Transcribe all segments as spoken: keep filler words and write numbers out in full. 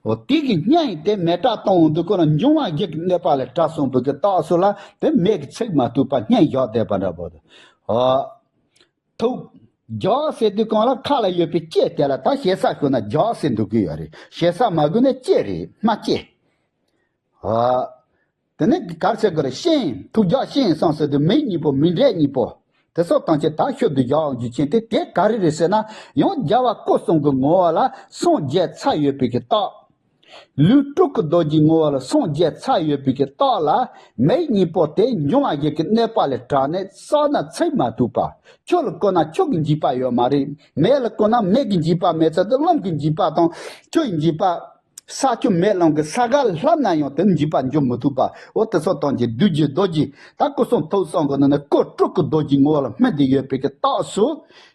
འོ་དེ་གི་སྙན་དེ་མེ་སྲེག་གཏོང་འོང་དུས་ཁོ་ན་འབྱུང་བ་བཞི་གི་གནོད་པ་ལས་བྲལ་སོང་བའི་གི་རྟགས་སུ་ལ་དེ་མེ་གི་ཚིག་མ་ཐུག་པ་སྙན་བཞག་བསྡད་པ་འདྲ་པོ། འོ། ཐུག་རྒྱག་ཟེར་དུས་གང་ལ་ཁ་ལ་ཡོད་པའི་ལྕེ་དེ་ལ་ད་ཞེ་ས་ཞུ་ན་རྒྱག་ཟེར་འདུག་གི་ཡོད་རེད། ཞེ་ས་མ་དགོས་ན་ལྕེ་རེད། སྨྲ་ལྕེ། ཨ། དེ་ནས་གར་བྱེད་དགོས་རེད། ཤིང་། ཐུག་རྒྱག་ཤིང་སོང་ཟེར་དུས་མིང་གཉིས་པོ་མིང་འབྲས་གཉིས་པོ། དེ་སོགས་དང་བཅས་ད་ཤུལ་དུ་བཞག་རྒྱུ་ཅན་དེ་དེ་ག་རེ་རེད་ཟེར་ན། ཡང་རྒྱལ་བ་སྐུ་གསུམ་གྱི་ངོ་བོ་ལ་སངས་རྒྱས་ཚར་ཡོད་པའི་གི་རྟགས། ལུས་སྤྲུལ་སྐུ་རྡོ་རྗེའི་ངོ་བོ་ལ་སངས་རྒྱས་ཚར་ཡོད་པའི་གི་རྟགས་ལ། མིང་གཉིས་པོ་དེ་འབྱུང་བ་བཞི་གི་གནོད་པ་ལས་བྲལ་ནས་བསགས་ན་ཚིག་མ་ཐུག་པ། ཆོས་ལ་བཀོད་ན་ཆོས་ཀྱི་འཇིགས་པ་ཡོད་མ་རེད། མེ་ལ་བཀོད་ན་མེ་གི་འཇིགས་པ་མེད་ཚར་དུས་རླུང་གི་འཇིགས་པ་དང་ཆུ་ཡི་འཇིགས་པ། ས་ཆུ་མེ་རླུང་གི་ས་ག་ལྷབ་ན་ཡང་དེ་འཇིགས་པ་འཇོམས་མི་ཐུབ་པ། འོ་དེ་སོགས་དང་བཅས་བདུད་རྩི་རྡོ་རྗེ། ད་སྐུ་གསུང་ཐུགས་གསུམ་གྱི་ནང་ནས་སྐུ་སྤྲུལ་སྐུ་རྡོ་རྗེའི་ངོ་བོ་ལ་སྨིན་ཏེ་ཡོད་པའི་གི་རྟགས་སུ།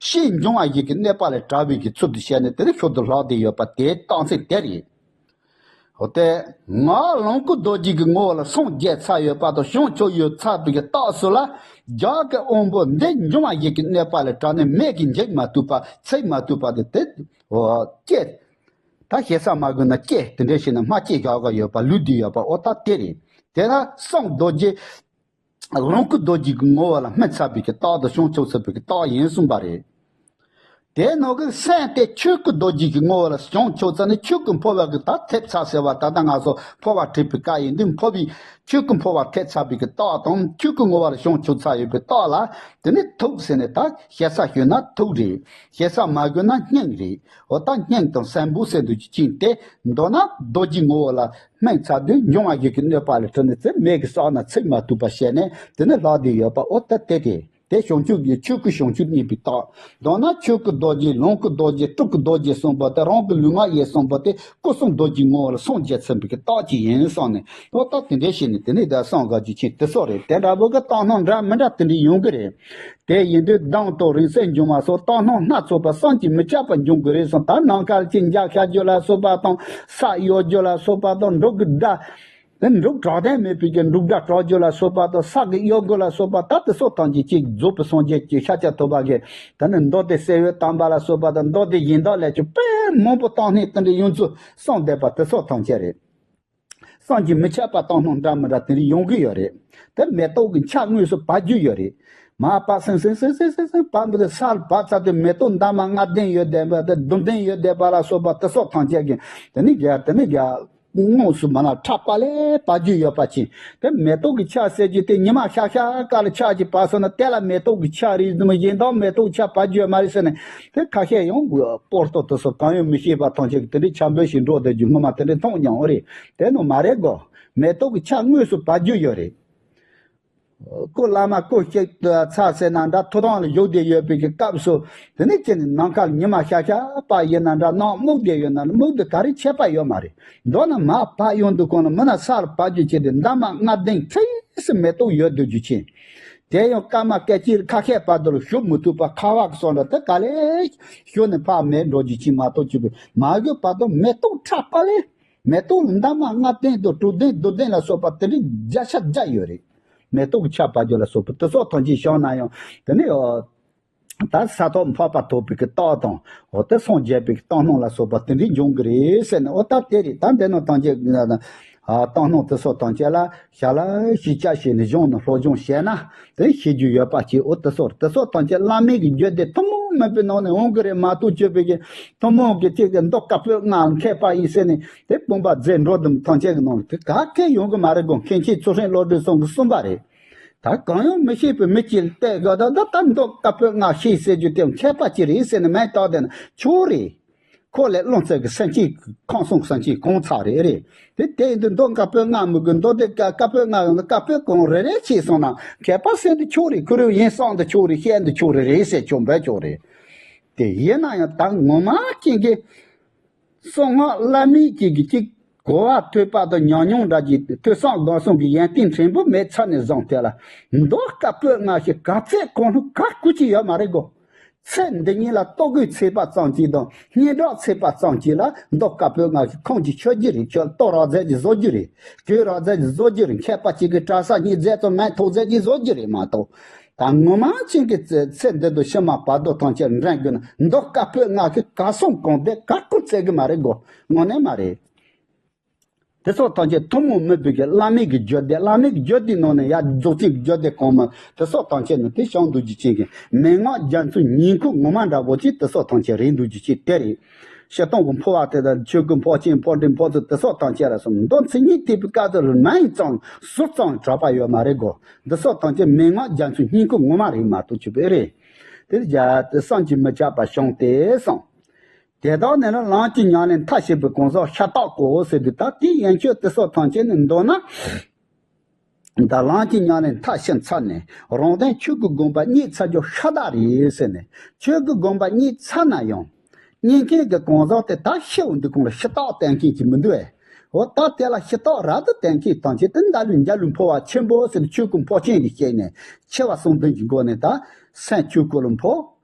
ཤིང་འབྱུང་བ་བཞི་གི་གནོད་པ་ལས་བྲལ་བའི་གི་ཚུལ་དུ་བཤད་ནས་དེ་ནི་ཤུལ་དུ་ལྷག་སྟེ་ཡོད་པ་དེའི་རྟགས་མཚན་དེ་རེད། འོ་དེ། ངག་ལོངས་སྐུ་རྡོ་རྗེ་གི་ངོ་བོ་ལ་སངས་རྒྱས་ཚར་ཡོད་པ་དང་བྱང་ཆུབ་ཡོད་ཚར་བའི་གི་རྟགས་སུ་ལ། རྒྱ་གི་དབང་པོ་འདི་འབྱུང་བ་བཞི་གི་གནོད་པ་ལས་བྲལ་ནས་མེ་གི་འཇིགས་མ་ཐུབ་པ་ཚིག་མ་ཐུབ་པ་དེ་དེ། འོ། ལྕེ། ད་ཞེ་ས་མ་དགོས་ན་ལྕེ་དེ་འདྲ་བྱས་ན་སྨྲ་ལྕེ་བཞག་ག་ཡོད་པ་ལུས་བསྡུས་ཡོད་པ་འོ་ད་དེ་རེད། དེ་ན་གསང་རྡོ་རྗེ། ལོངས་སྐུ་རྡོ་རྗེ་གི་ངོ་བོ་ལ་སྨིན་ཚར་བའི་གི་རྟགས་དང་བྱང་ཆུབ་ཚར་བའི་གི་རྟགས་ཡིན་གསུངས་པ་རེད། དེའི་ནང་གི་སེམས་དེ་ཆོས་སྐུ་རྡོ་རྗེ་གི་ངོ་བོ་ལ་བྱང་ཆུབ་ཚར་ནས་ཆོས་སྐུ་འཕོ་བ་གི་ད་ཐེབས་ཚར་ཟེར་བ་ད་ལྟ་ང་ཚོ་འཕོ་བ་ཁྲིད་པའི་བཀའ་ཡིན་དུས་འཕོ་བའི་ཆོས་སྐུ་འཕོ་བ་ཐེབས་ཚར་བའི་གི་རྟགས་དང་ཆོས་སྐུ་ངོ་བོ་ལ་བྱང་ཆུབ་ཚར་ཡོད་པའི་རྟགས་ལ་དེ་ནི་ཐུག་ཟེར་ནས་ད་ཞེ་ས་ཞུས་ན་ཐུག་རེད། ཞེ་ས་མ་དགོས་ན་སྙན་རེད། འོ་ད་སྙན་དང་སེམས་པོ་ཟེར་འདུག་ཅིང་དེ་མདོར་ན་རྡོ་རྗེ་ངོ་བོ་ལ། སྨིན་ཚར་དུས་འབྱུང་བ་བཞི་གི་གནོད་པ་ལས་བྲལ་ནས་ཚེ་མེད་ཀྱི་བསགས་ན་ཚིག་མ་ཐུབ་པ་བྱས་ནས་དེ་ནི་ལྷག་བསྡད་ཡོད་པ་འོ་ད་དེ་སྟེ། དེ་བྱང་ཆུབ་ཀྱི་ཆོས་སྐུ་བྱང་ཆུབ་བརྙེས་པའི་རྟགས། མདོར་ན་ཆོས་སྐུ་རྡོ་རྗེ་ལོངས་སྐུ་རྡོ་རྗེ་སྤྲུལ་སྐུ་རྡོ་རྗེ་གསུངས་པ་དེ་རང་གི་ལུས་ངག་ཡིད་གསུངས་པ་དེ་སྐུ་གསུམ་རྡོ་རྗེ་ངོ་བོ་ལ་སངས་རྒྱས་ཚར་བའི་གི་རྟགས་ཅིག་ཡིན་གསུངས་ནས་འོ་ད་དེ་འདྲ་བྱས་ནས་དེ་ནི་ད་སངས་རྒྱས་ཀྱི་ཆེད་དུ་སོགས་རེད། དེ་འདྲ་བོ་གི་རྟགས་སྣང་འདྲ་མི་འདྲ་དེ་འདྲ་ཡོང་གི་རེད། དེ་ཡིན་དུས་གདངས་དང་རིང་བསྲེལ་འབྱུང་བ་སོགས་རྟགས་སྣང་སྣ་ཚོགས་པ་བསམ་གྱིས་མི་ཁྱབ་པ་འབྱུང་གི་རེད་གསུངས། ད་ནམ་མཁའ་ལ་ཅིག་འཇའ་ཤར་རྒྱུ་ལ་སོགས་པ་དང་ས་གཡོ་རྒྱུ་ལ་སོགས་པ་དང་འབྲུག་གི་སྒྲ། དེ་འབྲུག་གྲགས་ལྡན་མེད་པའི་གི་འབྲུག་སྒྲ་གྲགས་རྒྱུ་ལ་སོགས་པ་དང་ས་གི་གཡོ་འགུལ་ལ་སོགས་པ་ད་དེ་སོགས་ཐམས་ཅད་ཅིག་རྫོགས་པའི་སངས་རྒྱས་ཀྱི་ཤཱཀྱ་ཐུབ་པ་གིས་ད་ནི་མདོ་སྡེ་གསེར་འོད་དམ་པ་ལ་སོགས་པ་དང་མདོ་སྡེ་གཞན་དག་ལས་ཀྱང་དཔེ་མང་པོ་བཏང་ནས་དེ་འདྲའི་ཡོངས་སུ་གསུངས་བསྡད་པ་དེ་སོགས་ཐམས་ཅད་རེད། བསམ་གྱིས་མི་ཁྱབ་པ་རྟགས་སྣང་འདྲ་མི་འདྲ་དེ་འདྲ་ཡོང་གི་ཡོད་རེད། དེ་མེ་ཏོག་གི་ཆར་དངོས་སུ་བབས་རྒྱུ་ཡོད་རེད། མར་བབས་སིང་སིང་སིང་སིང་སིང་སིང་བབས་འདི་ས་ལ་བབས་ཚར་དུས་མེ་ཏོག་འདབ་མ་ལྔ་ལྡན་ཡོད་བསྡད་པ་དེ་བདུན་ལྡན་ཡོད་བསྡད་པ་ལ་སོགས་པ་དེ་སོགས་ཐམས་ཅད་ཀྱིས་དེ་ནི་རྒྱ་དེ་ནི་རྒྱ་དངོས་སུ་མ་ལ་ཁྲ་པ་ལས་བབས་རྒྱུ་ཡོད་པ་ཅིག་དེ་མེ་ཏོག་གི་ཆར་ཟེར་རྒྱུ་དེ་ཉི་མ་ཤར་ཤར་ཀ་ལ་ཆར་ཅིག་བབས་སོང་ན་དེ་ལ་མེ་ཏོག་གི་ཆར་རེད་ཟེར་མ་གཞན་དག་མེ་ཏོག་ཆར་བབས་རྒྱུ་ཡོད་མ་རེད་ཟེར་ནས་དེ་ཁ་ཤས་ཡང་སྤོར་ཏོ་དེ་སོགས་གང་ཡང་མི་ཤེས་པ་ཐམས་ཅད་ཀྱིས་དེ་འདྲའི་ཆར་འབོད་ཞིག་འགྲོ་བསྡད་རྒྱུ་ངོ་མ་དེ་འདྲའི་མཐོང་མྱོང་རེད། དེ་ནི་མ་རེད་གོ། མེ་ཏོག་གི་ཆར་དངོས་སུ་བབས་རྒྱུ་ཡོད་རེད། སྐུ་བླ་མ་སྐུ་གཤེགས་ཚར་ཟེར་ན་འདྲ་ཐུགས་ཐང་ལ་བཞུགས་བསྡད་ཡོད་པའི་གི་སྐབས་སུ་དེ་ནས་ཁྱེད་ནི་ནམ་མཁའ་ལ་ཉི་མ་ཤར་ཤར་བབས་ཡིན་ན་འདྲ་ནམ་སྨུག་བསྡད་ཡོད་ན་སྨུག་དེ་ག་རེ་ཁྱད་པར་ཡོད་མ་རེད། མདོར་ན་མར་བབས་ཡོང་དུས་གོང་ལ་མི་ན་ས་ལ་བབས་རྒྱུ་བྱས་ཏེ་འདབ་མ་ལྔ་ལྡན་ཁྲིས་སུ་མེ་ཏོག་ཡོད་སྡོད་རྒྱུ་ཅན། དེ་ཡང་སྐར་མ་སྐད་ཅིག་ཁ་ཤས་བར་དུ་ལ་ཞུ་མི་ཐུབ་པ་ཁ་བ་གི་སོགས་འདྲ་དེ་ག་ལེ་ཞུ་ནས་ཕར་མེད་འགྲོ་རྒྱུ་ཅན་མ་གཏོགས་ཅིག་པས་མ་གི་བར་དུ་མེ་ཏོག་ཁྲ་པ་ལེ། མེ་ཏོག་ལ་འདབ་མ་ལྔ་ལྡན་དང་དྲུག་ལྡན་བདུན་ལྡན་ལ་སོགས་པ་དེ་འདྲའི་བརྒྱ་ཆ་བརྒྱ་ཡོད་རེད། མེ་ཏོག་གི་ཆར་བབས་རྒྱུ་ལ་སོགས་པ་དེ་སོགས་ཐམས་ཅད་བྱུང་ན་ཡང་དེ་ནི་ད་ས་ཐོབ་འཕགས་པ་ཐོབ་པའི་གི་རྟགས་དང་འོ་དེ་སངས་རྒྱས་པའི་གི་རྟགས་སྣང་ལ་སོགས་པ་དེ་འདྲའི་འབྱུང་གི་རེད་ཟེར་ནས་འོ་ད་དེ་རེད། ད་འདི་ནང་ཐམས་ཅད་རྟགས་སྣང་དེ་སོགས་ཐམས་ཅད་ལ་ཞལ་ལ་ཞིག་བཅར་བྱས་ནས་སྦྱོང་ནས་སློབ་སྦྱོང་བྱས་ན་དེ་ཤེས་རྒྱུ་ཡོད་པ་ཅིག་འོ་དེ་སོགས་དེ་སོགས་ཐམས་ཅད་བླ་མེད་ཀྱི་རྒྱུད་སྡེ་ཐུན་མོང་མིན་པའི་ནང་ནས་འོང་གི་རེད་མ་གཏོགས་སྤྱོད་པའི་གི་ཐུན་མོང་གི་ཅིག་གི་མདོ་བཀའ་པོད་ལྔ་མཁས་པ་ཡིན་ཟེར་ནས་དེ་དཔུང་པ་མཛད་འགྲོ་དུ་ཐམས་ཅད་ཀྱི་ནང་ལ་དེ་ག་གེ་ཡོང་གི་མ་རེད་གོ། མཁན་ཆེན་ཚུལ་ཁྲིམས་བློ་གྲོས་ཚང་གིས་གསུངས་པ་རེད། ད་གང་ཡང་མི་ཤེས་པའི་མི་གཅིག་ལ་བལྟས་དགོས་ད་ད་ད་མདོ་བཀའ་པོད་ལྔ་ཤེས་ཟེར་རྒྱུ་དེ་མཁས་པ་ཅིག་རེད་ཟེར་ནས་མེད་བཏགས་བསྡད་ན་ཆོག་རེད། ཁོ་ལས་རླུང་རྩ་གི་སེམས་ཅན་ཁམས་གསུམ་སེམས་ཅན་གང་ཚང་རེད་རེད། དེ་དེ་ཡིན་དུས་མདོ་བཀའ་པོད་ལྔ་མི་དགོས་མདོ་སྡེ་བཀའ་པོད་ལྔ་ཡོང་ན་བཀའ་པོད་གང་རེ་རེ་ཤེས་སོང་ན་མཁས་པ་ཟེར་འདི་ཆོག་རེད། ཁོ་རེ་ཡིན་བསམ་འདི་ཆོག་རེད། བཤད་འདི་ཆོག་རེད་རེད་ཟེར་ཆོག་འབད་ཆོག་རེད། དེ་ཡིན་ན་ཡང་ད་ངོ་མ་ཅན་གྱི་གསང་སྔགས་བླ་མེད་ཅན་གྱི་གཅིག་གོ་བ་ཐོས་པ་དང་ཉམས་མྱོང་འདྲ་གྱི་ཐོས་བསམ་སྒོམ་གསུམ་གྱི་ཡོན་ཏན་ཕྲན་བུ་མེད་ཚར་ནས་བཟུང་སྟེ་ལ་མདོ་བཀའ་པོད་ལྔ་ཞིག་ག་ཚད་གང་ལྷུང་ག་སྐུ་ཅི་ཡོད་མ་རེད་གོ། ཚེ་འདི་ཉིད་ལ་ལྟོ་གོས་ཚེས་པ་ཙམ་གཅིག་དང་སྙན་གྲགས་ཚེས་པ་ཙམ་གཅིག་ལ་མདོ་བཀའ་པོད་ལྔ་ཞིག་ཁོང་གིས་ཆོས་རྒྱུ་རེད། ཆོས་ལྟོ་རག་རྫས་ཀྱི་བཟོ་རྒྱུ་རེད། གོས་རག་རྫས་ཀྱི་བཟོ་རྒྱུ་རེད། མཁས་པ་གཅིག་གིས་གྲྭ་ས་གཉིས་རྫས་ཙམ་མེད་ཐོག་རྫས་ཀྱི་བཟོ་རྒྱུ་རེད་མ་གཏོགས། ད་ངོ་མ་ཅན་གྱི་ཚེ་འདི་དང་ཕྱི་མ་བར་དོ་ཐམས་ཅད་འདྲེན་དགོས་ན་མདོ་བཀའ་པོད་ལྔ་ཞིག་ག་སོང་གང་བསྡད་ག་སྐུ་བཙལ་གི་མ་རེད་གོ། དངོས་གནས་མ་རེད། དེ་སོགས་ཐམས་ཅད་ཐུན་མོང་མིན་པའི་གི་བླ་མེད་ཀྱི་རྒྱུད་སྡེ། བླ་མེད་ཀྱི་རྒྱུད་སྡེའི་ནང་ནས་ཡང་རྫོགས་ཆེན་གྱི་རྒྱུད་སྡེ་གོང་མ་དེ་སོགས་ཐམས་ཅད་ནི་དེ་ཞང་རྡོ་རྗེ་ཅན་གྱི་མན་ངག་རྒྱ་མཚོའི་ཉིང་ཁུ་ངོ་མ་འདྲ་པོ་ཅིག་དེ་སོགས་ཐམས་ཅད་རེད། རྡོ་རྗེ་ཅན་དེ་རེད། སྤྱིར་བཏང་གི་འཕོ་བ་དེ་དང་ཆོས་སྐུ་འཕོ་ཆེན་འཕོ་འབྲིང་འཕོ་ཚུལ་དེ་སོགས་ཐམས་ཅད་ལ་སོགས་མདོ་མཚན་ཉིད་ཐེག་པའི་སྐབས་སུ་ལ་མིང་ཙམ་ཟུར་ཙམ་གྲགས་པ་ཡོད་མ་རེད་གོ། འདི་སོགས་ཐམས་ཅད་མན་ངག་རྒྱ་མཚོའི་སྙིང་ཁུ་ངོ་མ་རེད་མ་གཏོགས་ཆོས་པའི་རེད། དེ་རྒྱ་དེ་བསམ་གྱིས་མི་ཁྱབ་པ་བྱུང་སྟེ་གསུངས། དེ་དག་ནི་ལམ་གྱི་ཉམས་ལེན་མཐར་ཕྱིན་པའི་གང་ཟག་ཤ་སྟག་གོ་ཟེར་དུས། ད་དེའི་ཡན་ཆོད་དེ་སོགས་ཐམས་ཅད་ནི་མདོར་ན། ད་ལམ་གྱི་ཉམས་ལེན་མཐར་ཕྱིན་ཚར་ནས་རང་དོན་ཆོས་ཀྱི་དགོངས་པ་རྙེད་ཚར་རྒྱུ་ཤ་སྟག་རེད་ཟེར་ནས། ཆོས་ཀྱི་དགོངས་པ་རྙེད་ཚར་ན་ཡང་། རྙེད་མཁན་གྱི་གང་ཟག་དེ་ད་ཤི་བ་འདི་གོང་ལ་ཤ་སྟག་བསྟན་མཁན་ཅིག་མི་འདུག་ཨེ། འོ་ད་དེ་ལ་ཤ་སྟག་རབ་ཏུ་བསྟན་མཁན་ཐམས་ཅད་དེ་འདྲ་ལུས་འཇའ་ལུས་འཕོ་བ་ཆེན་པོ་ཟེར་ཆོས་སྐུ་འཕོ་ཆེན་གྱི་སྐྱེས་ནས་ཆེ་བ་གསུམ་ལྡན་གྱི་སྒོ་ནས། ད་སེམས་ཆོས་སྐུ་ལ་འཕོ།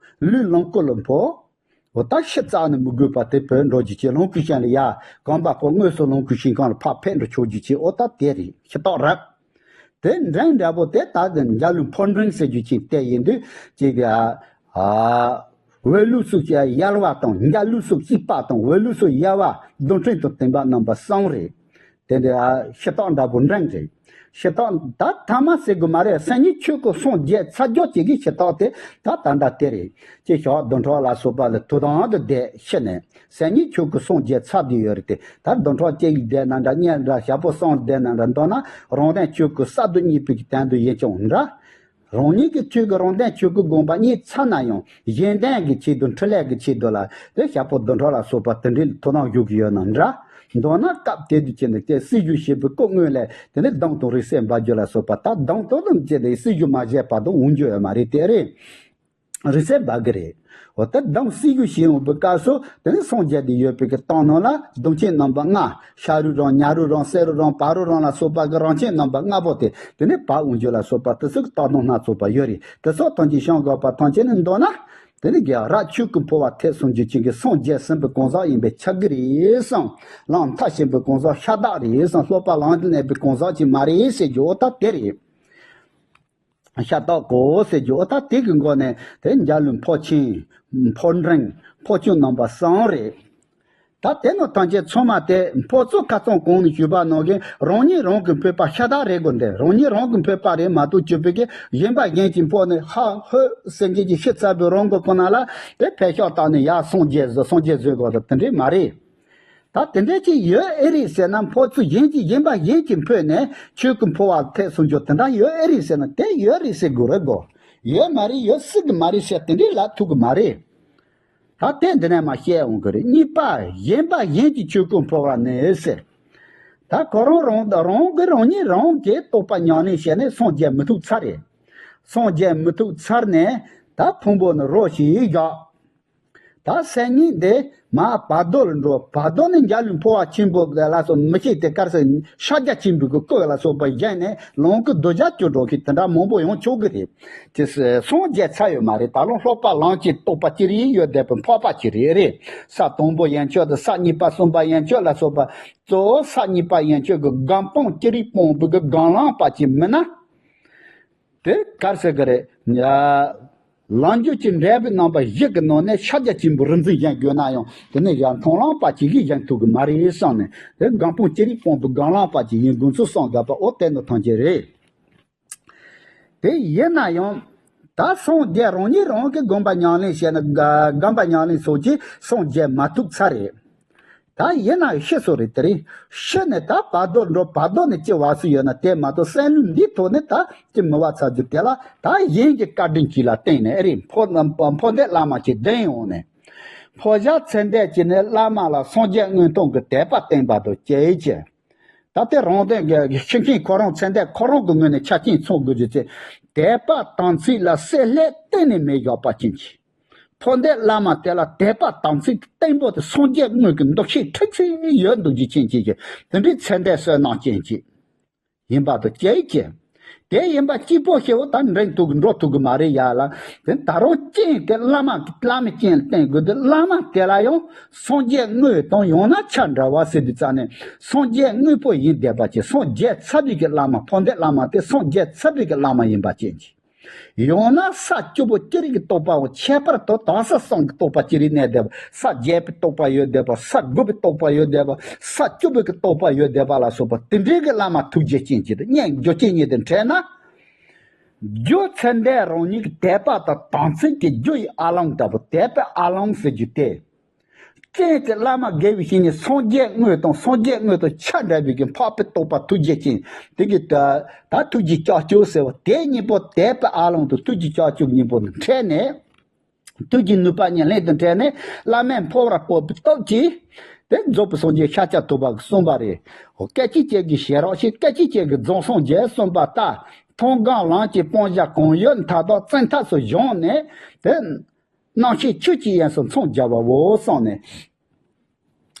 ལུས་ལོངས་སྐུ་ལ་འཕོ། འོ་ད་ཤི་རྩ་ནས་མི་དགོས་པ་དེ་བོད་འགྲོ་རྒྱུ་ཅིག་ལོངས་སྐུའི་ཞིང་ལ་ཡ། གོམ་པ་སྤོ་དངོས་སུ་ལོངས་སྐུའི་ཞིང་ཁམས་ལ་ཕར་ཕེབས་འགྲོ་ཆོག་རྒྱུ་ཅིག་འོ་ད་དེ་རེད། ཤ་སྟག་རབ། དེ་འབྲིང་འདྲ་པོ་དེ་ད་དེ་འཇའ་ལུས་འཕོ་འབྲིང་ཟེར་རྒྱུ་ཅིག་དེ་ཡིན་དུས་ཅིག་ཡ། ཨ། འོད་ལུས་སུ་ཡལ་བ་དང་འཇའ་ལུས་སུ་སྐྱིད་པ་དང་འོད་ལུས་སུ་ཡལ་བ་རྡུལ་ཕྲན་དང་བརྟེན་པ་རྣམ་པ་གསུམ་རེད། དེ་འདི་ཨ་ཤ་སྟག་འདྲ་པོ་འབྲིང་རེད། ཤ་སྟག་ད་ཐ་མ་ཟེར་དགོས་མ་རེད། སེམས་ཉིད་ཆོས་སྐུ་སངས་རྒྱས་ཚར་རྒྱུ་ཅིག་གི་ཤ་སྟག་དེ་ད་ད་ལྟ་དེ་རེད། ཅེས་ཞོག་བདུན་ཕྲག་ལ་སོགས་པ་ལ་དུ་དང་དུ་བསྡད་ཤི་ནས་སེམས་ཉིད་ཆོས་སྐུ་སངས་རྒྱས་ཚར་དུ་ཡོད་རེད་དེ། ད་བདུན་ཕྲག་གཅིག་བསྡད་ན་འདྲ། གཉིས་འདྲ། ཞག་པོ་གསུམ་བསྡད་ན་འདྲ། མདོར་ན་རང་དོན་ཆོས་སྐུ་གསར་དུ་རྙེད་པའི་གི་དོན་དུ་ཡིན་ཀྱང་འདྲ། རང་ཉིད་ཀྱི་ཆོས་ཀྱི་རང་དོན་ཆོས་སྐུ་དགོངས་པ་རྙེད་ཚར་ན་ཡང་གཞན་དོན་གྱི་ཆེད་དུ་འཕྲིན་ལས་ཀྱི་ཆེད་དུ་ལ་དེ་ཞག་པོ་བདུན་ཕྲག་ལ་སོགས་པ་དེ་འདྲའི་ཐོ་སྣང་བཞུགས་ཀྱི་ཡོད་ན་འདྲ། མདོར་ན་སྐབས་དེ་དུས་ཀྱི་ནི་དེ་སྲི་ཞུ་བྱེད་པའི་སྐུ་དངོས་ལས་དེ་ནི་སྡོམ་དང་རིགས་གསལ་འབབ་རྒྱུ་ལ་སོགས་པ། ད་སྡོམ་དང་སྡོམ་བྱས་ཏེ་སྲི་ཞུ་མ་བྱས་བར་དུ་འོང་རྒྱུ་ཡོད་མ་རེད། དེ་རེད། རིགས་གསལ་འབབ་གི་རེད། འོ་ད་སྡོམ་སྲི་ཞུ་བྱེད་འོང་པའི་སྐབས་སུ་དེ་ནི་སངས་རྒྱས་དེ་ཡོད་པའི་གི་སྟེང་ནང་ལ་སྡོམ་ཆེན་རྣམ་པ་ལྔ། ཤ་རུས་རང་། ཉ་རུས་རང་། བསེ་རུས་རང་། བ་རུས་རང་ལ་སོགས་པ་གི་རང་ཆེན་རྣམ་པ་ལྔ་པོ་དེ་དེ་ནི་བབས་འོང་རྒྱུ་ལ་སོགས་པ་དེ་ཚོ་གི་རྟགས་དང་སྣ་ཚོགས་པ་ཡོད་རེད། དེ་སོགས་ཐམས་ཅད་བྱང་དགོས་པ་ཐམས་ཅད་ནི་མདོར་ན་དེ་ནི་རྒྱལ་རབས་ཆོས་སྐུ་འཕོ་བ་ཐེག་སུམ་ཅུ་ཅན་གྱི་སངས་རྒྱས་ཟིན་པའི་གང་ཟག་ཡིན་པས་ཁྱབ་ཀྱི་རེད་བསམ། ལམ་མཐར་ཕྱིན་པའི་གང་ཟག་ཤ་སྟག་རེད་བསམ། སློབ་པ་ལམ་དུ་གནས་པའི་གང་ཟག་ཅིག་མ་རེད་ཟེར་རྒྱུ་འོ་ད་དེ་རེད། ཤ་སྟག་གོ་ཟེར་རྒྱུ་འོ་ད་དེ་གི་མགོ་ནས་དེ་འཇའ་ལུས་འཕོ་ཆེན། འཕོ་འབྲིང་། འཕོ་ཆུང་རྣམ་པ་གསུམ་རེད། ད་དེ་ནི་ཐམས་ཅད་ཚང་མ་དེ་འཕོ་ཚུལ་ཁ་སང་གོང་ནས་ཞུས་པ་ནང་བཞིན་རང་ཉིད་རང་གི་འཕོས་པ་ཤ་སྟག་རེད་དགོས་འདི། རང་ཉིད་རང་གི་འཕོས་པ་རེད་མ་གཏོགས་ཆོས་པའི་གི་གཞན་པ་གཞན་གྱིས་འཕོས་ནས་ཧ་ཧོ་ཟེར་མཁན་གྱི་ཤི་ཚར་བའི་རང་གི་ཁོ་ན་ལ་དེ་ཕན་ཤོག་བཏང་ནས་ཡར་སངས་རྒྱས་བཟོ་སངས་རྒྱས་བཟོས་དགོས་ད་དེ་འདྲས་མ་རེད། ད་དེ་འདྲ་ཅིག་ཡོད་ཨེ་རེད་ཟེར་ན། འཕོ་ཚུལ་གཞན་གྱིས་གཞན་པ་གཞན་གྱིས་འཕོས་ནས་ཆོས་སྐུ་འཕོ་བ་ཐེག་སུམ་ཅུ་དེ་འདྲ་ཡོད་ཨེ་རེད་ཟེར་ན། དེ་ཡོད་རེད་ཟེར་དགོས་རེད་གོ། ཡོད་མ་རེད། ཡོད་སྲིད་གི་མ་རེད་ཟེར་དེ་འདྲའི་ལབ་ཐུབ་གི་མ་རེད། ད་དེ་འདི་ནས་མར་བཤད་འོང་གི་རེད། གཉིས་པ། གཞན་པ་གཞན་གྱིས་ཆོས་སྐུ་འཕོ་བ་ནི་ཟེར། ད་ཁོ་རང་རང་རང་གི་རང་ཉིད་རང་གིས་རྟོགས་པ་ཉམས་ལེན་བྱས་ནས་སངས་རྒྱས་མི་ཐུབ་ཚར་རེད། སངས་རྒྱས་མི་ཐུབ་ཚར་ནས་ད་ཕུང་པོ་ནི་རོ་ཞིག་བཞག་ད་སེམས་ཉིད་འདི་མར་བར་དོ་ལ་འགྲོ། བར་དོ་ནི་འཇའ་ལུས་འཕོ་བ་ཆེན་པོ་ལ་སོགས་མི་ཤེས་ཏེ་དཀར་སེར་ཤཱཀྱ་ཆེན་པོའི་གི་སྐུ་ལ་སོགས་པ་བཞེངས་ནས་ལོངས་སྐུ་རྡོ་རྗེ་ཅན་འགྲོ་མཁན་དེ་འདྲ་མང་པོ་ཡོང་ཆོག་གི་རེད། དེ་སངས་རྒྱས་ཚར་ཡོད་མ་རེད། ད་ལོ་སློབ་པ་ལམ་གྱི་རྟོགས་པ་ཅི་རིགས་ཡོད་བསྡད་པའི་འཕགས་པ་ཅིག་རེད་རེད། ས་དང་པོ་ཡན་ཆོད་དང་ས་གཉིས་པ་གསུམ་པ་ཡན་ཆོད་ལ་སོགས་པ། གཙོ་བོ་ས་གཉིས་པ་ཡན་ཆོད་ཀྱི་སྒོམ་སྤང་ཅི་རིགས་སྤངས་པའི་གི་སྒོམ་ལམ་པ་ཅིག་མིན་ན། དེ་ག་རེ་ཟེར་གི་རེད། ལམ་རྒྱུད་ཀྱི་འབྲས་བུའི་རྣམ་པ་བཞི་གི་ནང་ནས་ཤཱཀྱ་ཆེན་པོའི་རིག་འཛིན་བཞེངས་དགོས་ན་ཡང་དེ་ནས་ཡར་མཐོང་ལམ་པ་ཅིག་གིས་བཞེངས་ཐུབ་གི་མ་རེད་བསམ་ནས། དེ་སྒོམ་སྤང་ཅི་རིགས་སྤངས་པའི་སྒོམ་ལམ་པ་ཅིག་ཡིན་དགོས་ཚུལ་གསུངས་དགོས་པ་འོ་དེ་ནི་ཐམས་ཅད་རེད། དེ་ཡིན་ན་ཡང་ད་སངས་རྒྱས་རང་ཉིད་རང་གི་སྒོམ་པ་ཉམས་ལེན་བྱས་ན། སྒོམ་པ་ཉམས་ལེན་སོགས་ཀྱིས་སངས་རྒྱས་མ་ཐུབ་ཚར་རེད། ད་ཡིན་ན་ཤི་སོང་རེད། དེ་རིང་ཤི་ནས་ད་བར་དོར་འགྲོ། བར་དོ་ནས་ཅི་བབས་སུ་ཡོད་ན་དེ་མ་གཏོགས་སེམས་ལུས་འདིའི་ཐོག་ནས་ད་ཅི་མི་བབས་ཚར་རྒྱུ་དེ་ལ་ད་གཞན་གྱི་བཀའ་དྲིན་གྱིས་ལ་བརྟེན་ནས་ཨེ་རེད། འཕོ་འཕོ་འདོད་བླ་མ་གྱིས་བདེན་འོང་ནས། འཕོ་བྱ་ཚེ་འདས་ཀྱིས་ནི་བླ་མ་ལ་སངས་རྒྱས་མངོན་མཐོང་གི་དད་པ་བསྟན་པ་དང་བཅས་ཀྱི། ད་ལྟའི་རང་དོན་གྱི་ཤི་མཁན་ཁོ་རང་ཚེ་འདས་ཁོ་རང་གི་ངོས་ནས་ཆ་རྐྱེན་ཚང་དགོས་རྒྱུ་ཚེ། དད་པ་དམ་ཚིག་ལ་བསྲེ་ལྷད་གཏན་ནས་མེད་བཞག་པ་ཅན་གྱི། འཕོ་འདོད་བླ་མ་དེ་ལ་དད་པ་དམ་ཚིག་བརྟན་པོ་དེ་སངས་རྒྱས་དངོས་ཀྱི་འདུ་ཤེས་ཁྲིག་ཁྲིག་ཡོད་འདུག་རྒྱུ་ཅན་གྱི་གི་དེ་འདྲའི་ཚེ་འདས་བསོད་ནམས་ཅན་གྱི་ཡིན་པ་དང་བཅས་ཀྱི། དེ་ཡིན་པ་གཅིག་པོ་ཞེ་བོ་ད་འགྲིག་ཐུབ་ཀྱི་འགྲོ་ཐུབ་ཀྱི་མ་རེད་ཡ་ལ། དེ་ད་རུང་རྐྱེན་དེ་བླ་མ་བླ་མའི་རྐྱེན་བསྟེན་དགོས་དུས་བླ་མ་དེ་ལ་ཡང་སངས་རྒྱས་དངོས་དང་ཡང་ན་ཆ་འདྲ་བ་ཟེར་དུས་ཙ་ནས་སངས་རྒྱས་དངོས་པོ་ཡིན་བསྡད་པ་ཅིག་སངས་རྒྱས་ཚར་བའི་གི་བླ་མ། འཕོ་འདོད་བླ་མ་དེ་སངས་རྒྱས་ཚར་བའི་གི་བླ་མ་ཡིན་པ་ཅན་གྱི། ཡང་ན་ས་བཅུ་པོ་ཅི་རིགས་ཀྱི་རྟོག་པའོ། ཁྱད་པར་དུ་དང་ས་གསུམ་གྱི་རྟོག་པ་ཅི་རིགས་གནས་བསྡད་པ། ས་བརྒྱད་པའི་རྟོག་པ་ཡོད་བསྡད་པ། ས་དགུ་པའི་རྟོག་པ་ཡོད་བསྡད་པ། ས་བཅུ་པའི་གི་རྟོག་པ་ཡོད་བསྡད་པ་ལ་སོགས་པ་དེ་འདྲའི་གི་བླ་མ་ཐུགས་རྗེ་ཅན་ཅིག་དང་སྙན་རྒྱུ་རྐྱེན་གཉིས་དེ་འཕྲད་ན། རྒྱུ་མཚན་དེ་རང་ཉིད་ཀྱི་དད་པ་དང་དམ་ཚིག་གི་རྒྱུ་ཡི་ཨ་ལོང་ལྟ་བུ། དད་པའི་ཨ་ལོང་ཟེར་རྒྱུ་དེ། རྐྱེན་གྱིས་བླ་མ་དགེ་བའི་བཤེས་གཉེན་སངས་རྒྱས་དངོས་དང་སངས་རྒྱས་དངོས་དང་ཆ་འདྲ་བའི་གི་འཕགས་པའི་རྟོགས་པ་ཐུགས་རྗེ་ཅན། དེ་གི་ད་ད་ཐུགས་རྗེ་ལྕགས་ཀྱུ་ཟེར་བ་དེ་གཉིས་པོ་དད་པའི་ཨ་ལོང་དང་ཐུགས་རྗེ་ལྕགས་ཀྱུ་གཉིས་པོ་འཕྲད་ནས། ཐུགས་ཀྱི་ནུས་པ་ཉམས་ལེན་དུ་འཕྲད་ནས་བླ་མས་འཕོ་བར་སྤོབས་པའི་སྟོབས་ཀྱིས། དེ་རྫོགས་པའི་སངས་རྒྱས་ཤཱཀྱ་ཐུབ་པ་གི་གསུངས་པ་རེད། འོ་སྐད་ཅིག་གཅིག་གིས་ཞལ་རག་ཤེས། སྐད་ཅིག་གཅིག་གིས་རྫོགས་སངས་རྒྱས་གསུངས་པ་ལྟར། མཐོང་སྒང་ལམ་གྱི་སྤང་བྱ་གང་ཡོད་མཐའ་དག་བཙན་ཐབས་སུ་བཞེངས་ནས། དེ་རྣམ་ཤེས་ཆོས་ཀྱི་དབྱིངས་སུ་མཚོན་སྦྱར་བའོ་གསུངས་ནས།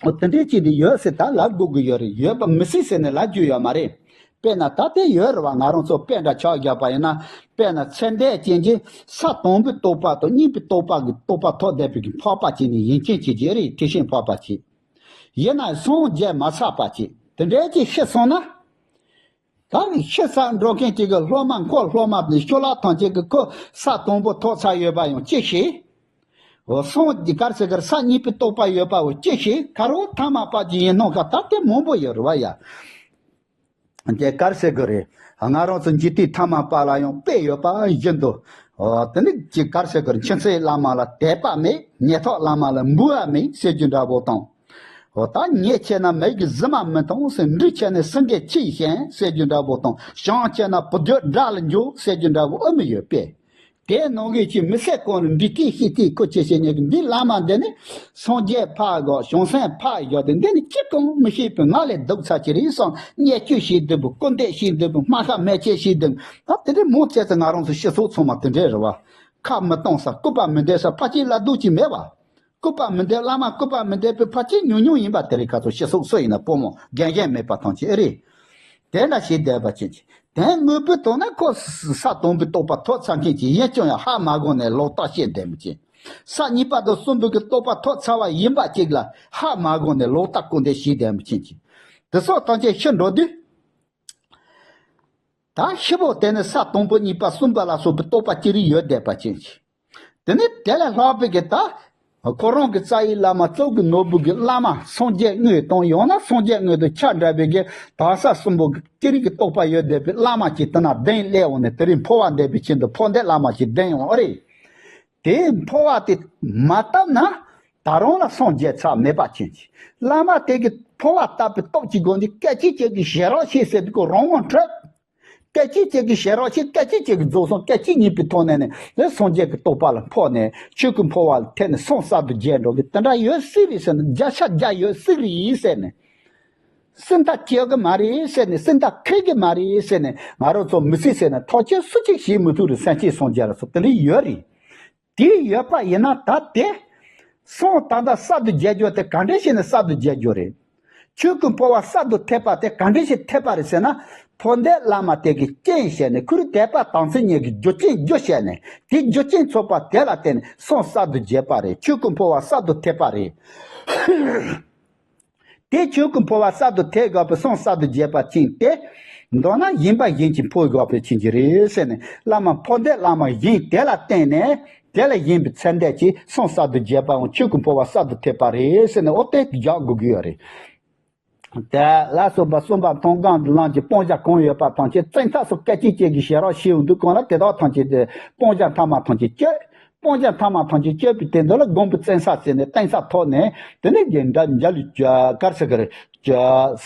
འོ་དེ་འདྲའི་ཅིག་དེ་ཡོད་ཟེར་ད་ལབ་དགོས་ཀྱི་ཡོད་རེད། ཡོད་པ་མི་སྲིད་ཟེར་ནས་ལབ་རྒྱུ་ཡོད་མ་རེད། དཔེར་ན་ད་དེ་ཡོད་རེད་བ། ང་རང་ཚོ་དཔེ་འདྲ་ཆ་བཞག་པ་ཡིན་ན། དཔེར་ན་ཚེ་འདས་ཅན་གྱི་ས་དང་པོའི་རྟོགས་པ་དང་གཉིས་པའི་རྟོགས་པ་གི་རྟོགས་པ་ཐོབ་བསྡད་པའི་གི་འཕགས་པ་ཅིག་ནི་ཡིན་མཁན་ཅིག་ཅིག་རེད། དེ་བཞིན་འཕགས་པ་ཅིག་ཡིན་ན་སངས་རྒྱས་མ་ཚར་བ་ཅིག་དེ་འདྲའི་ཅིག་ཤི་སོང་ན། ད་ནི་ཤི་ས་འགྲོ་མཁན་ཅིག་གི་སློབ་མ་འཁོར་སློབ་མ་དེ་ཤོ་ལག་ཐམས་ཅད་ཀྱི་ཁོ་ས་དང་པོ་ཐོབ་ཚར་ཡོད་པ་ཡང་ཅི་ཤེས། འོ་སངས་རྒྱས་གར་ཟེར་གར་ས་གཉིས་པའི་རྟོགས་པ་ཡོད་པ་བོ་ཅི་ཤེས། ཁ་རོག་ཐ་མ་པ་ཅིག་ཡིན་ནོ་ག་ད་དེ་མང་པོ་ཡོད་རེད་བ་ཡ། དེ་གར་ཟེར་གི་རེད། ང་རང་ཚོ་འཇིག་རྟེན་ཐ་མ་པ་ལ་ཡང་དཔེ་ཡོད་པ་བཞིན་དུ། འོ་དེ་ནི་ཅིག་གར་ཟེར་གི་རེད། མཁྱེན་བརྩེ་བླ་མ་ལ་དད་པ་མེད། ཉེ་ཐོག་བླ་མ་ལ་འབུལ་བ་མེད་ཟེར་རྒྱུ་འདྲ་བོ་དང་། འོ་ད་ཉེས་ཆེ་ན་མེད་ཀྱི་གཟི་མ་མི་མཐོང་ཟེར། འབྲུ་ཆེ་ན་སེང་གེ་ཁྱི་ཞེན་ཟེར་རྒྱུ་འདྲ་བོ་དང་། ཞིང་ཆེ་ན་བུ་རྒྱུད་དགྲ་ལ་འཇུག་ཟེར་རྒྱུ་འདྲ་བོ་ཨེ་མི་ཡོད་པས། དེའི་ནང་གི་ཅིག་མི་ཚེ་གང་རུ་འདི་སྐད་ཤེས་ཏེ་ཁོ་ཆེ་ཆེ་ཉེ་གི་འདི་བླ་མ་འདི་ནི་སངས་རྒྱས་ཕར་དགོ་བྱང་སེམས་ཕར་དགོ་དེ་འདི་ནི་ཅི་གང་མི་ཤེས་པའི་ང་ལས་སྡུག་ཚ་ཅི་རེད་བསམ། བརྙས་བཅོས་བྱེད་འདོད་པའི། སྐུར་འདེབས་བྱེད་འདོད་པའི། སྨྲ་ཤ་མེད་ཅེས་བྱེད་འདོད། ད་དེ་འདྲའི་མང་ཆེ་ཚོ་ང་རང་ཚོ་སྤྱི་ཚོགས་ཚང་མ་དེ་འདྲའི་རེད་བ། ཁ་མི་གཏོང་ས། སྐུར་པ་མི་འདེབས་ས། ཕལ་ཆེར་ལབ་སྡུག་ཅིག་མེད་བ། སྐུར་པ་མི་འདེབས། བླ་མ་སྐུར་པ་མི་འདེབས་པའི་ཕལ་ཆེར་ཉུང་ཉུང་ཡིན་པ་དེ་རེད། ཁ་ཚོ་སྤྱི་ཚོགས་སུ་ཡིན་ན་སྤོ་མོ་རྒན་གཞོན་མེད་པ་ཐམས་ཅད་ཨེ་རེད། དེ་འདྲ་བྱེད་བསྡད་པ་ཅན་གྱི་དོན་དངོས་པོའི་ཐོག་ན་ཁོ་ས་དང་པོའི་རྟོགས་པ་ཐོབ་ཚར་མཁན་གྱི་ཡིན་ཀྱང་ཡང་ཧ་མ་གོ་ནས་ལོག་ལྟ་བྱེད་བསྡད་མི་ཅན། ས་གཉིས་པ་དང་གསུམ་པའི་གི་རྟོགས་པ་ཐོབ་ཚར་བ་ཡིན་པ་ཅིག་ལ་ཧ་མ་གོ་ནས་ལོག་ལྟ་སྐུར་འདེབས་བྱེད་བསྡད་མི་ཅན་གྱི། དེ་སོགས་ཐམས་ཅད་ཤི་འགྲོ་དུས། ད་ཤི་བོ་དེ་ནི་ས་དང་པོ་གཉིས་པ་གསུམ་པ་ལ་སོགས་པའི་རྟོགས་པ་ཅི་རིགས་ཡོད་བསྡད་པ་ཅན་གྱི། དེ་ནི་དེ་ལས་ལྷག་པའི་གི་ད། ཁོ་རང་གི་རྩ་བའི་བླ་མ་གཙུག་གི་ནོར་བུ་གི་བླ་མ་སངས་རྒྱས་དངོས་དང་ཡང་ན་སངས་རྒྱས་དངོས་དང་ཆ་འདྲ་བའི་གི་དག་ས་གསུམ་པོ་གི་ཅི་རིགས་ཀྱི་རྟོགས་པ་ཡོད་བསྡད་པའི་བླ་མ་ཅིག་དེ་ན་གདན་སླེབས་འོང་ནས་དེ་རིང་འཕོ་བ་འདེབས་པའི་ཆེད་དུ་འཕོ་འདེབས་བླ་མ་ཅིག་གདན་འོང་ཨ་རེད། དེ་འཕོ་བ་དེ་མ་བཏབ་ན་ད་རུང་ལ་སངས་རྒྱས་ཚར་མེད་པ་ཅན་གྱི། བླ་མ་དེ་གི་འཕོ་བ་བཏབ་པའི་སྟོབས་ཀྱི་སྒོ་ནས་སྐད་ཅིག་གཅིག་གི་ཞལ་རག་ཤེས་ཟེར་དུས་ཁོ་རང་དབང་འཕྲོད། སྐད་ཅིག་གཅིག་གི་ཞལ་རག་ཤེས། སྐད་ཅིག་གཅིག་གི་རྫོགས་སངས། སྐད་ཅིག་གཉིས་པའི་ཐོག་ནས་ནི་དེ་སངས་རྒྱས་ཀྱི་རྟོགས་པ་ལ་འཕོ་ནས་ཆོས་ཀྱི་འཕོ་བ་ལ་ཐེབས་ནས་སངས་གསར་དུ་རྒྱས་འགྲོ་གི་དེ་འདྲ་ཡོད་སྲིད་རེད་ཟེར་ནས། བརྒྱ་ཆ་བརྒྱ་ཡོད་སྲིད་རེད་ཟེར་ནས། སུན་ད་སྐྱེ་གི་མ་རེད་ཟེར་ནས། སུན་ད་ཁེ་གི་མ་རེད་ཟེར་ནས། ང་རང་ཚོ་མི་སྲིད་ཟེར་ནས་ཐག་གཅོད་སུ་གཅིག་བྱེད་མི་ཐུབ་རེད། སེམས་ཅན་སངས་རྒྱས་ལ་སོགས་དེ་འདྲ་ཡོད་རེད། དེ་ཡོད་པ་ཡིན་ན་ད་དེ་སངས་ད་ལྟ་གསར་དུ་རྒྱས་རྒྱུ་དེ་ག་འདྲ་བྱས་ནས་གསར་དུ་རྒྱས་རྒྱུ་རེད། ཆོས་ཀྱི་འཕོ་བ་གསར་དུ་ཐེབས་པ་དེ་ག་འདྲ་ཞིག་ཐེབས་པ་རེད་ཟེར་ན། འཕོ་འདེབས་བླ་མ་དེ་གི་རྐྱེན་བྱས་ནས། ཁོའི་དད་པ་དམ་ཚིག་གཉིས་ཀྱི་རྒྱུ་རྐྱེན་རྒྱུ་བྱས་ནས། དེ་རྒྱུ་རྐྱེན་ཚོགས་པ་དེ་ལ་བརྟེན་ནས་སངས་གསར་དུ་རྒྱས་པ་རེད། ཆོས་ཀྱི་འཕོ་བ་གསར་དུ་ཐེབས་པ་རེད། དེ་ཆོས་ཀྱི་འཕོ་བ་གསར་དུ་ཐེབས་དགོས་པའི་སངས་གསར་དུ་རྒྱས་པ་ཅན་དེ། མདོར་ན་ཡིན་པ་ཡིན་གྱི་འཕོ་དགོས་པའི་ཕྱིན་གྱི་རེད་ཟེར་ནས། བླ་མ་འཕོ་འདེབས་བླ་མ་ཡིན་དེ་ལ་བརྟེན་ནས། དེ་ལ་ཡིན་པའི་ཚེ་འདས་ཀྱི་སངས་གསར་དུ་རྒྱས་པའང་ཆོས་ཀྱི་འཕོ་བ་གསར་དུ་ཐེབས་པ་རེད་ཟེར་ནས། འོ་དེ་རྒྱག་དགོས་ཀྱི་ཡོད་རེད། དེ་ལ་སོགས་པ་གསུམ་པ་མཐོང་སྒང་གི་ལམ་གྱི་སྤང་བྱ་གང་ཡོད་པ་ཐམས་ཅད་བཙན་ཐབས་སུ་སྐད་ཅིག་གཅིག་གི་ཞལ་རག་ཤེས་འོང་དུས་གང་ལ་དེ་དག་ཐམས་ཅད་དེ་སྤང་བྱ་ཐ་མ་ཐམས་ཅད་གཅོད། སྤང་བྱ་ཐ་མ་ཐམས་ཅད་གཅོད་པའི་དོན་དུ་ལ་སྒོམ་པའི་བཙན་ས་བཙན་ནས་བརྟན་ས་ཐོབ་ནས། དེ་ནས་རྒྱན་འདྲ་འཇའ་ལུས་གར་ཟེར་གི་རེད།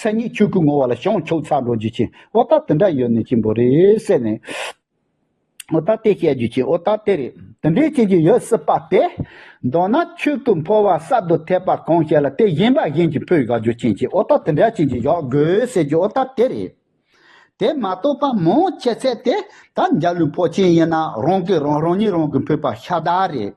སེམས་ཉིད་ཆོས་སྐུའི་ངོ་བོ་ལ་བྱང་ཆུབ་ཚར་འགྲོ་རྒྱུ་ཅན། འོ་ད་དེ་འདྲ་ཡོད་ནི་ཅན་པོ་རེད་ཟེར་ནས། འོ་ད་དེ་བཤད་རྒྱུ་ཅན། འོ་ད་དེ་རེད། དེ་འདྲའི་ཅན་གྱི་ཡོད་སྲིད་པ་དེ། མདོར་ན་ཆོས་སྐུ་འཕོ་བ་གསར་དུ་ཐེབས་པ་གང་ཞིག་ལ་དེ་ཡིན་པ་ཡིན་གྱི་འཕོས་དགོས་རྒྱུ་ཅན་གྱི། འོ་ད་དེ་འདྲ་ཅན་གྱི་ཡོད་དགོས་ཟེར་རྒྱུ། འོ་ད་དེ་རེད། དེ་མ་གཏོགས་པ་མང་ཆེ་ཚད་དེ་ད་འཇའ་ལུས་འཕོ་ཆེན་ཡིན་ན་རང་གིས་རང་རང་ཉིད་རང་གིས་འཕོས་པ་ཤ་སྟག་རེད།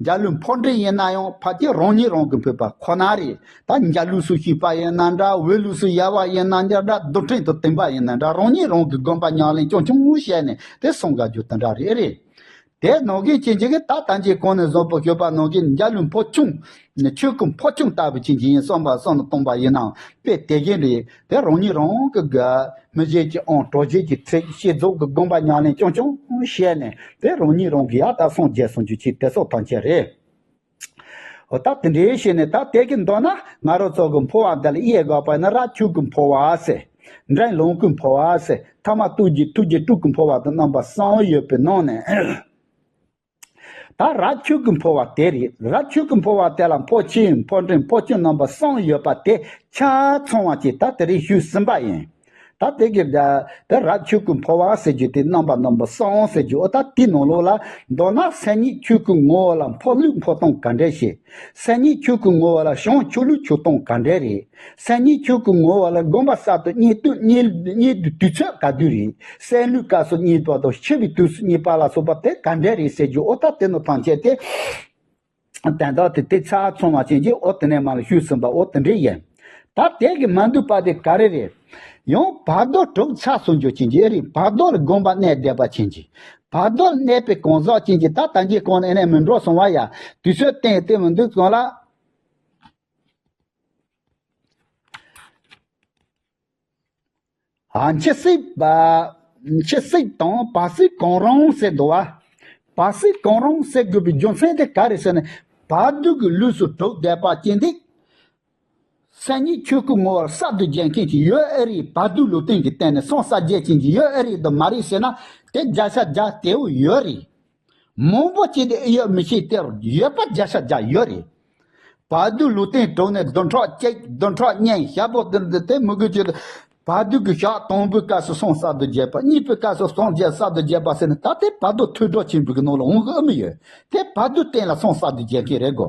འཇའ་ལུས་འཕོ་འགྲིབ་ཡིན་ན་ཡང་ཕལ་ཆེར་རང་ཉིད་རང་གིས་འཕོས་པ་ཁོ་ན་རེད། ད་འཇའ་ལུས་སུ་སྐྱེས་པ་ཡིན་ན་འདྲ། འོད་ལུས་སུ་ཡལ་བ་ཡིན་ན་འདྲ། རྡུལ་ཕྲན་དུ་ཐིམ་པ་ཡིན་ན་འདྲ། རང་ཉིད་རང་གིས་སྒོམ་པ་ཉམས་ལེན་རྐྱང་རྐྱང་བྱས་ནས་དེ་སངས་དགོས་རྒྱུ་དེ་འདྲ་རེད། རེད། དེ་ནང་གི་ཅན་ཅིག་གི་ད་ལྟ་འཇིག་གོང་ནས་བཟོ་པོ་ཤོད་པ་ནང་གི་འཇའ་ལུས་འཕོ་ཆུང་ནི་ཆོས་ཀུན་འཕོ་ཆུང་ལྟ་བུ་ཅན་ཅིག་ཡིན་བསམ་པ་བསམ་བློ་གཏོང་པ་ཡིན་ནའང་དཔེ་དེ་བཞིན་རེད། དེ་རང་ཉིད་རང་གི་དགའ་མི་བཞེད་ཀྱི་ཨང་གྲོགས་བཞེད་ཀྱི་ཚིག་བཤད་རྫོགས་ཀྱི་དགོངས་པ་ཉམས་ལེན་ཅུང་ཅུང་བཤད་ནས་དེ་རང་ཉིད་རང་གི་ཡག་ད་སངས་རྒྱས་སོང་རྒྱུ་ཅིག་དེ་སོགས་ཐམས་ཅད་རེད། འོ་ད་དེ་འདྲའི་བྱས་ནས་ད་དེ་གི་མདོར་ན་ང་རང་ཚོ་གི་འཕོ་བ་འདི་ལ་དབྱེ་དགོས་པ་ན་རབ་ཆོས་ཀྱི་འཕོ་བ་ཟེར། འབྲིང་ལོངས་སྐུའི་འཕོ་བ་ཟེར། ཐ་མ་ཐུགས་རྗེ་ཐུགས་རྗེ་སྤྲུལ་སྐུའི་འཕོ་བ་དང་རྣམ་པ་གསུམ་ཡོད་པའི་ནང་ནས། ད་རབ་ཆོས་ཀྱི་འཕོ་བ་དེ་རེད། རབ་ཆོས་ཀྱི་འཕོ་བ་དེ་ལ་འཕོ་ཆེན་འཕོ་འབྲིང་འཕོ་ཆུང་རྣམ་པ་གསུམ་ཡོད་པ་དེ་ཆ་ཚང་བ་ཅིག་ད་དེ་རིང་ཞུས་ཟིན་པ་ཡིན། ད་དེ་གི་ད་དེ་རབ་ཆོས་ཀྱི་འཕོ་བ་ཟེར་རྒྱུ་དེ་རྣམ་པ་རྣམ་པ་གསུམ་ཟེར་རྒྱུ་འོ་ད་དེའི་ནང་ལོགས་ལ་མདོར་ན་སེམས་ཉིད་ཆོས་ཀྱི་ངོ་བོ་ལ་འཕོ་ལུས་འཕོ་སྟངས་ག་འདྲ་ཞིག་སེམས་ཉིད་ཆོས་ཀྱི་ངོ་བོ་ལ་བྱང་ཆུབ་ལུས་ཆོས་སྟངས་ག་འདྲ་རེད། སེམས་ཉིད་ཆོས་ཀྱི་ངོ་བོ་ལ་སྒོམ་པ་གསར་དུ་རྙེད་དུས་རྙེད་རྙེད་དུས་དུས་ཚོད་ག་དུས་རེད། སད་ལུས་སྐབས་སུ་རྙེད་པ་དང་འཆི་བའི་དུས་སུ་རྙེད་པ་ལ་སོགས་པ་དེ་ག་འདྲ་རེད་ཟེར་རྒྱུ་འོ་ད་དེ་ནི་ཐམས་ཅད་དེ། དོན་དག་དེ་དེ་ཆ་ཚང་བ་ཅན་གྱི་འོ་དེ་ནས་མ་ལ་ཞུས་ཟིན་པ་འོ་དེ་འདྲ་ཡིན། ད་དེ་གི་མ་འདུས་པ་དེ་ག་རེ་རེད། ཡང་བར་དོ་དྲུག་ཆ་སོང་རྒྱུ་ཅན་གྱི་ཨེ་རེད། བར་དོ་ལ་སྒོམ་པ་གནས་བསྡད་པ་ཅན་གྱི། བར་དོ་ལ་གནས་པའི་གང་ཟག་ཅན་གྱི་ད་ལྟ་འཇིག་གོང་ནས་ཨེ་ནས་མི་འགྲོ་སོང་བ་ཡ། དུས་ཚོད་བསྟན་དེ་མི་འདུག་གང་ལ། ཨ་འཆི་སྲིད་པ། འཆི་སྲིད་དང་བར་སྲིད་གང་རུང་ཟེར་འདུག་བ། བར་སྲིད་གང་རུང་ཟེར་དགོས་པའི་རྒྱུ་མཚན་དེ་ག་རེ་ཟེར་ན། བར་དོ་གི་ལུས་སུ་གྲུབ་བསྡད་པ་ཅན་དེ། སེམས་ཉིད་ཆོས་སྐུ་ངོ་བོར་གསར་དུ་རྒྱས་མཁན་ཅིག་ཡོད་ཨེ་རེད། བར་དོའི་ལུགས་མཐུན་གྱི་སྟེང་ནས་སངས་གསར་རྒྱས་ཅན་ཅིག་ཡོད་ཨེ་རེད་དམ་མ་རེད་ཟེར་ན་དེ་བརྒྱ་ཆ་བརྒྱ་དེའུ་ཡོད་རེད། མང་པོ་ཅིག་དེ་ཨེ་ཡོད་མི་ཤེས་དེ་ཡོད་པ་བརྒྱ་ཆ་བརྒྱ་ཡོད་རེད། བར་དོའི་ལུགས་མཐུན་དྲུག་ནས་བདུན་ཕྲག་གཅིག་བདུན་ཕྲག་གཉིས་ཞག་པོ་དེ་འདི་དེ་མི་དགོས་ཀྱི་བར་དོ་གི་ཞག་དང་པོའི་སྐབས་སུ་སངས་གསར་དུ་རྒྱས་པ་གཉིས་པའི་སྐབས་སུ་སངས་རྒྱས་གསར་དུ་རྒྱས་པ་ཟེར་ནས་ད་ལྟའི་བར་དོ་ཐོས་གྲོལ་ཆེན་པོའི་གི་ནང་ལ་འོང་གི་ཨེ་མི་ཡོད། དེ་བར་དོའི་སྟེང་ལ་སངས་གསར་དུ་རྒྱས་མཁན་རེད་གོ།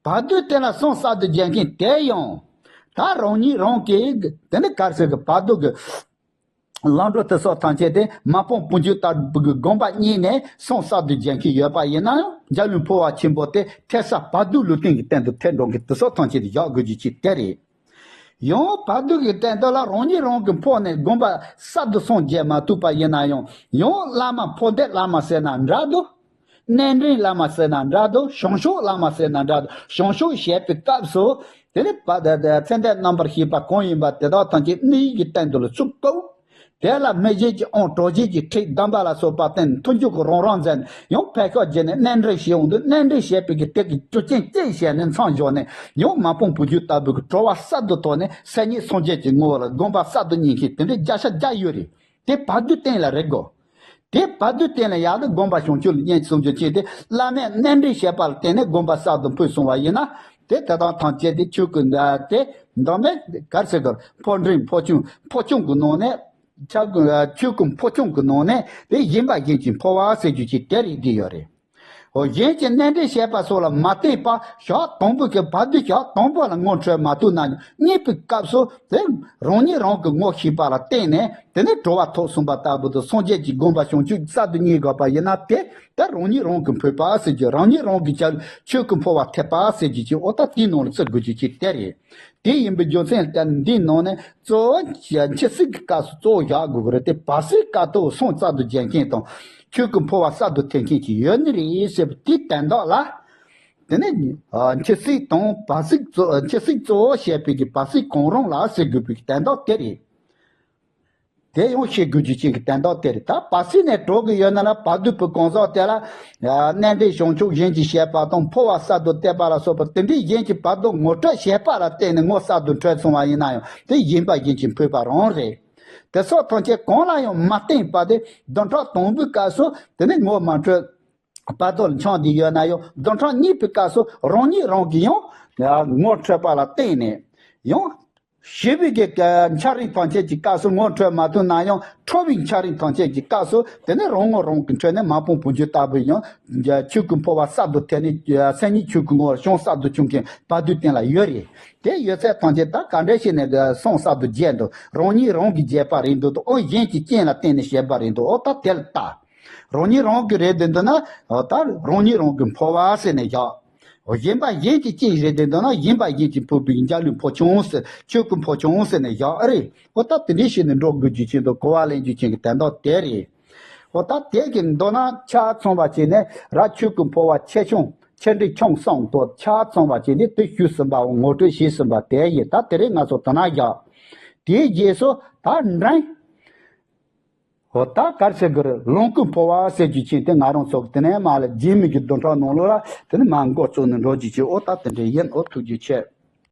བར་དོའི་སྟེང་ལ་སངས་གསར་དུ་རྒྱས་མཁན་དེ་ཡང་། ད་རང་ཉིད་རང་གིས་དེ་ནི་ག་རེ་ཟེར་གི་བར་དོ་གི་ལམ་འགྲོ་དེ་སོགས་ཐམས་ཅད་དེ་མ་སྤངས་བུ་འཇུག་ལྟ་བུ་གི་སྒོམ་པ་གཉིས་ནས་སངས་གསར་དུ་རྒྱས་མཁན་ཡོད་པ་ཡིན་ན་ཡང་འཇའ་ལུས་འཕོ་བ་ཆེན་པོ་དེ་ཐེབས་ས་བར་དོའི་ལུགས་མཐུན་གྱི་སྟེང་དུ་ཐེབས་འགྲོ་མཁན་དེ་སོགས་ཐམས་ཅད་དེ་བཞག་དགོས་རྒྱུ་ཅིག་དེ་རེད། ཡང་བར་དོ་གི་སྟེང་དུ་ལ་རང་ཉིད་རང་གི་འཕོ་ནས་སྒོམ་པ་གསར་དུ་སངས་རྒྱས་མ་ཐུབ་པ་ཡིན་ན་ཡང་ཡང་བླ་མ་འཕོ་འདས་བླ་མ་ཟེར་ན་འདྲ་འདུག་གནས་འདྲེན་བླ་མ་ཟེར་ན་འདྲ་འདུག་བྱང་ཆུབ་བླ་མ་ཟེར་ན་འདྲ་འདུག་བྱང་ཆུབ་བཤད་པའི་སྐབས་སུ་དེ་ནི་བ་དེ་དེ་ཚེ་འདས་རྣམ་པར་ཤེས་པ་གང་ཡིན་པ་དེ་དག་ཐམས་ཅད་གནས་ཡུལ་གྱི་སྟེང་དུ་ལ་བཙུགས་སྐབས། དེ་ལ་མི་བཞེད་ཀྱི་དབང་གྲོགས་བཞེད་ཀྱི་ཁྲིད་གདམས་པ་ལ་སོགས་པ་བསྟན་མཐུན་འཇུག་གི་རང་རང་མཛད་ནས་ཡང་ཕལ་སྐད་བརྒྱུད་ནས་གནས་འདྲེན་བྱེད་འོང་དུས་གནས་འདྲེན་བྱེད་པའི་གི་དེ་གི་རྒྱུ་རྐྱེན་ཅི་བྱས་ནས་མཚམས་བཞག་ནས་ཡང་མ་སྤངས་བུ་འཇུག་ལྟ་བུའི་གི་གྲོལ་བ་གསར་དུ་ཐོབ་ནས་སེམས་ཉིད་སངས་རྒྱས་ཀྱི་ངོ་བོ་ལ་སྒོམ་པ་གསར་དུ་རྙེད་མཁན་དེ་འདྲའི་བརྒྱ་ཆ་བརྒྱ་ཡོད་རེད། དེ་བར་དོའི་སྟེང་ལ་རེད་གོ། དེ་བར་དོའི་སྟེང་ལ་ཡག་ཏུ་སྒོམ་པ་བྱང་ཆུབ་ལ་སྙེག་གསུང་རྒྱུ་བཅས་ཏེ་བླ་མས་གནས་འདྲེན་བྱས་པ་ལ་བརྟེན་ནས་སྒོམ་པ་གསར་དུ་འཕོས་སོང་བ་ཡིན་ན། དེ་དེ་དང་ཐམས་ཅད་དེ་ཆོས་ཀུན་དེ་མདོ་མེད་གར་ཟེར་གར་འཕོ་འབྲིང་འཕོ་ཆུང་འཕོ་ཆུང་གི་ནང་ནས་ཆ་ཀུན་ཆོས་ཀུན་འཕོ་ཆུང་གི་ནང་ནས་དེ་གཞན་པ་གཞན་གྱི་འཕོ་བ་ཟེར་རྒྱུ་ཅིག་དེ་རེད་བསྡད་ཡོད་རེད། འོ་གཞན་གྱི་གནས་འདྲེན་བྱས་པ་སོགས་ལ་མ་བརྟེན་པར་ཞག་དང་པོ་གི་བར་དོའི་ཞག་དང་པོ་ལ་ངོ་འཕྲོད་མ་ཐུབ་ན་ཡང་གཉིས་པའི་སྐབས་སུ་དེ་རང་ཉིད་རང་གི་ངོ་ཤེས་པ་ལ་བརྟེན་ནས་དེ་ནས་གྲོལ་བ་ཐོབ་གསུངས་པ་ལྟ་བུ་དང་སངས་རྒྱས་ཀྱི་དགོངས་པ་བྱང་ཆུབ་གསར་དུ་རྙེད་དགོས་པ་ཡིན་ན་དེ་ད་རང་ཉིད་རང་གིས་འཕོས་པ་ཟེར་རྒྱུ་རང་ཉིད་རང་གིས་ཆ་ཆོས་ཀྱི་འཕོ་བ་ཐེབས་པ་ཟེར་རྒྱུ་ཅིག་འོ་ད་དེའི་ནང་ལ་བརྩི་དགོས་རྒྱུ་ཅིག་དེ་རེད། དེ་ཡིན་པའི་རྒྱུ་མཚན་ལྟར་འདིའི་ནང་ནས་གཙོ་བོ་འཆི་སྲིད་ཀྱི་སྐབས་སུ་གཙོ་བོ་བཞག་དགོས་ཀྱི་རེད་དེ་བར་སྲིད་སྐབས་ཐོག་སངས་གསར་དུ་རྒྱས་མཁན་དང་ཆོས་ཀྱི་འཕོ་བ་གསར་དུ་ཐེབས་མཁན་ཅིག་ཡོད་ནི་རེད་ཟེར་བ་དེའི་དོན་དག་ལ། དེ་ནས་འཆི་སྲིད་དང་བར་སྲིད་གཙོ་འཆི་སྲིད་གཙོ་བོ་བྱས་པའི་གི་བར་སྲིད་གང་རུང་ལ་ཟེར་དགོས་པའི་དོན་དག་དེ་རེད། དེ་ཡང་ཤེས་དགོས་རྒྱུ་ཅིག་གི་དོན་དག་དེ་རེད། ད་བར་སྲིད་ནས་གྲོལ་གི་ཡོད་ན་ན་བར་དོའི་བུ་གང་ཟག་དེ་ལ་གནས་འདྲེན་བྱང་ཆུབ་གཞན་གྱིས་བྱས་པ་དང་འཕོ་བ་གསར་དུ་བསྟན་པ་ལ་སོགས་པ་དེ་འདྲའི་གཞན་གྱི་བར་དོ་ངོ་སྤྲོད་བྱས་པ་ལ་བརྟེན་ནས་ངོ་གསར་དུ་འཕྲོད་སོང་བ་ཡིན་ན་ཡང་དེ་གཞན་པ་གཞན་གྱིས་འཕོས་པ་རང་རེད། དེ་སོགས་ཐམས་ཅད་གང་ལ་ཡང་མ་བརྟེན་པ་དེ་བདུན་ཕྲག་དང་པོའི་སྐབས་སུ་དེ་ནས་ངོ་མ་འཕྲོད། བར་དོ་ལ་འཆམ་བསྡད་ཡོད་ན་ཡང་བདུན་ཕྲག་གཉིས་པའི་སྐབས་སུ་རང་ཉིད་རང་གིས་ཡང་ངོ་འཕྲོད་པ་ལ་བརྟེན་ནས་ཡང་། ཤི་བའི་གི་འཆར་རིམ་ཐམས་ཅད་ཀྱི་སྐབས་སུ་ངོ་འཕྲོད་མ་ཐུབ་ན་ཡང་འཕོ་བའི་འཆར་རིམ་ཐམས་ཅད་ཀྱི་སྐབས་སུ་དེ་ནས་རང་ངོ་རང་གིས་འཕྲོད་ནས་མ་སྤངས་བུ་འཇུག་ལྟ་བུ་ཡང་ཆོས་ཀྱི་འཕོ་བ་གསར་དུ་ཐེབས་ནས་སེམས་ཉིད་ཆོས་ཀྱི་ངོ་བོར་བྱང་གསར་དུ་བྱུང་མཁན་བར་དོའི་སྟེང་ལ་ཡོད་རེད། དེ་ཡོད་ཚད་ཐམས་ཅད་ད་ག་འདྲ་ཞིག་ནས་སངས་གསར་དུ་རྒྱས་འདུག་རང་ཉིད་རང་གིས་བྱས་པ་རེད་འདུག་དང་ཨོ་གཞན་གྱི་རྐྱེན་ལ་བརྟེན་ནས་བྱས་པ་རེད་འདུག་ཨོ་ད་དེ་ལ་ལྟ། རང་ཉིད་རང་གི་རེད་དེ་འདུག་ན་ད་རང་ཉིད་རང་གི་འཕོ་བ་ཟེར་ནས་བཞག་གཞན་པ་གཞན་གྱི་རྐྱེན་རེད་དེ་འདུག་ན་གཞན་པ་གཞན་གྱིས་འཕོས་པའི་འཇའ་ལུས་འཕོ་ཆུང་ཟེར་ཆོས་ཀྱི་འཕོ་ཆུང་ཟེར་ནས་བཞག་ཨ་རེད། ཨོ་ད་དེ་འདྲའི་ཞིག་ནས་འགྲོ་དགོས་རྒྱུ་ཆེད་དུ་གོ་བ་ལེན་རྒྱུ་ཆེད་ཀྱི་དོན་དག་དེ་རེད། འོ་ད་དེ་གི་མདོར་ན་ཆ་ཚང་བ་བྱས་ནས་ར་ཆོས་ཀྱི་འཕོ་བ་ཆེ་ཆུང་ཆེ་འབྲིང་ཆུང་གསུམ་དུ་ཆ་ཚང་བ་བྱས་ནས་དེ་ཞུས་ཟིན་པའོ། ངོ་སྤྲོད་བྱས་ཟིན་པ་དེ་ཡིན། ད་དེ་རིང་ང་ཚོ་དོ་སྣང་རྒྱག་དེའི་རྗེས་སུ་ད་འདྲེན། འོ་ད་གར་ཟེར་གི་རེད། ལོངས་སྐུའི་འཕོ་བ་ཟེར་རྒྱུ་ཅན་དེ་ང་རང་ཚོ་གི་དེ་ནས་མ་ལ་རྗེས་མའི་གི་བདུན་ཕྲག་ནང་ལོགས་ལ་དེ་ནས་མ་འགོ་བཙུགས་ནས་འགྲོ་རྒྱུ་ཅིག་འོ་ད་དེ་འདྲ་ཡིན། འོ་ཐུགས་རྗེ་ཆེ།